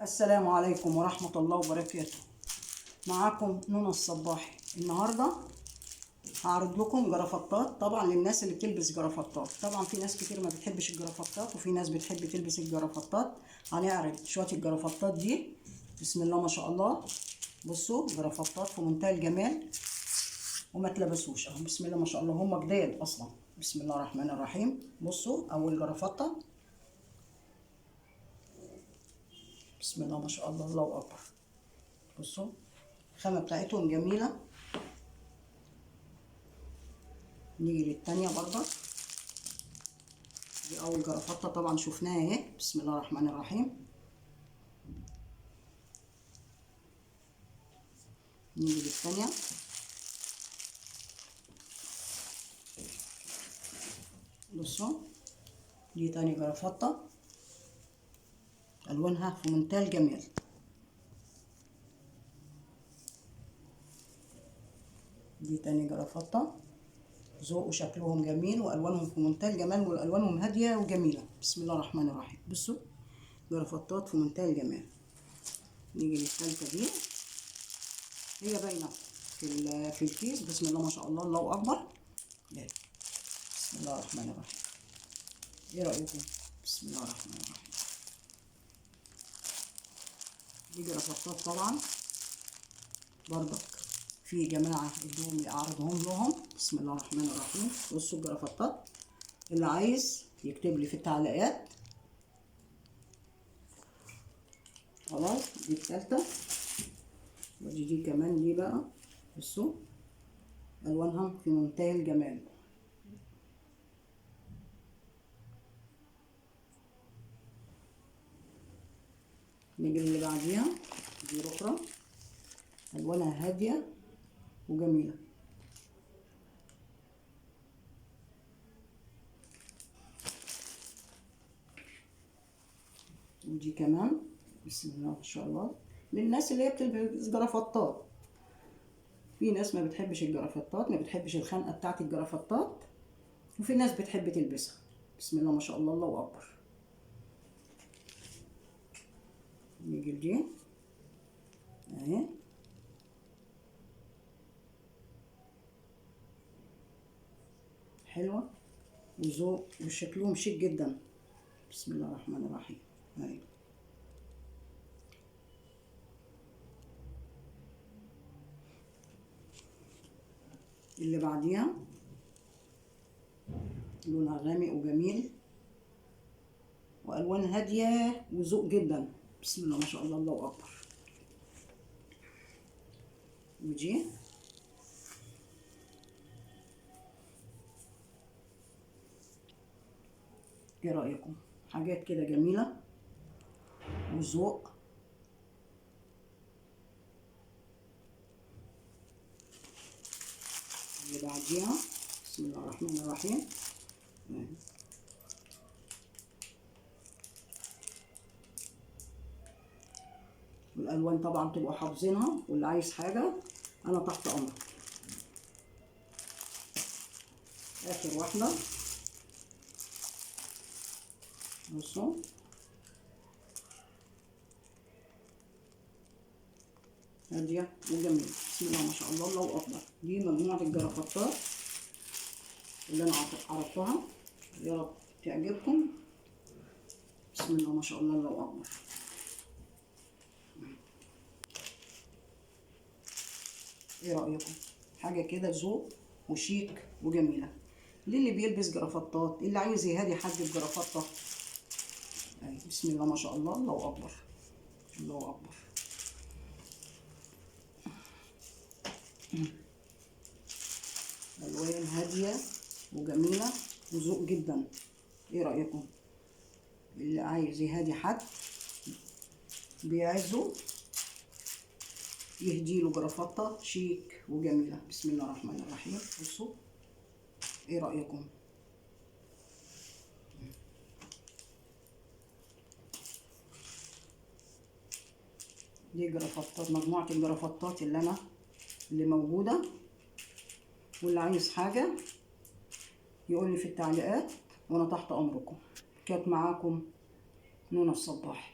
السلام عليكم ورحمة الله وبركاته. معاكم نونا الصباحي. النهاردة هعرض لكم جرافطات، طبعا للناس اللي بتلبس جرافطات. طبعا في ناس كتير ما بتحبش الجرافطات وفي ناس بتحب تلبس الجرافطات. هنعرض شوية الجرافطات دي، بسم الله ما شاء الله. بصوا جرافطات في منتهى الجمال وما تلبسوش اهو، بسم الله ما شاء الله، هم جداد اصلا. بسم الله الرحمن الرحيم. بصوا اول جرافطة، بسم الله ما شاء الله، الله اكبر. بصوا الخامة بتاعتهم جميلة. نيجي للتانية برضه، دي اول جرافطة طبعا شفناها اهي، بسم الله الرحمن الرحيم. نيجي للتانية، بصوا دي تاني جرافطة، الوانها في منتهى الجمال. دي تاني جرافطة، ذوق وشكلهم جميل والوانهم في منتهى الجمال والوانهم هادية وجميلة، بسم الله الرحمن الرحيم. بصوا جرافطات في منتهى الجمال. نيجي للثالثه دي، هي باينة في الكيس، بسم الله ما شاء الله، الله اكبر، بسم الله الرحمن الرحيم. ايه رايكم؟ بسم الله الرحمن الرحيم. دي جرافطات طبعا برضك في جماعة ادوهم اعرضهم لهم، بسم الله الرحمن الرحيم. بصوا الجرافطات، اللي عايز يكتب لي في التعليقات. خلاص دي الثالثة، ودي دي كمان، دي بقى بصوا الوانها في منتهى الجمال. نيجي اللي بعديها، دي اخرى الوانها هادية وجميلة. ودي كمان بسم الله ما شاء الله، للناس اللي هي بتلبس جرافطات. في ناس ما بتحبش الجرافطات، ما بتحبش الخنقه بتاعت الجرافطات، وفي ناس بتحب تلبسها. بسم الله ما شاء الله، الله اكبر. نيجي لدي اهي، حلوة وذوق وشكلهم شيك جدا، بسم الله الرحمن الرحيم. اهي اللي بعديها لونها غامق وجميل والوان هادية وذوق جدا، بسم الله ما شاء الله، الله اكبر. ودي ايه رايكم؟ حاجات كده جميلة وذوق. اللي بعديها بسم الله الرحمن الرحيم. والالوان طبعا تبقوا حافظينها، واللي عايز حاجة انا تحت امرك. اخر واحدة، بصوا هادية وجميلة، بسم الله ما شاء الله، الله اكبر. دي مجموعة الجرافطات اللي انا عرضتها، يا رب تعجبكم. بسم الله ما شاء الله، الله اكبر. ايه رايكم؟ حاجة كده ذوق وشيك وجميلة للي بيلبس جرافطات، اللي عايز يهدي حد بجرافطه. بسم الله ما شاء الله، الله اكبر، الله اكبر. الوان هادية وجميلة وذوق جدا. ايه رايكم؟ اللي عايز يهدي حد بيعزه يهديله جرافطه شيك وجميلة، بسم الله الرحمن الرحيم. بصوا ايه رايكم؟ دي جرافطات، مجموعة الجرافطات اللي موجودة. واللي عايز حاجة يقول لي في التعليقات وانا تحت امركم. كانت معاكم نونا الصباحي.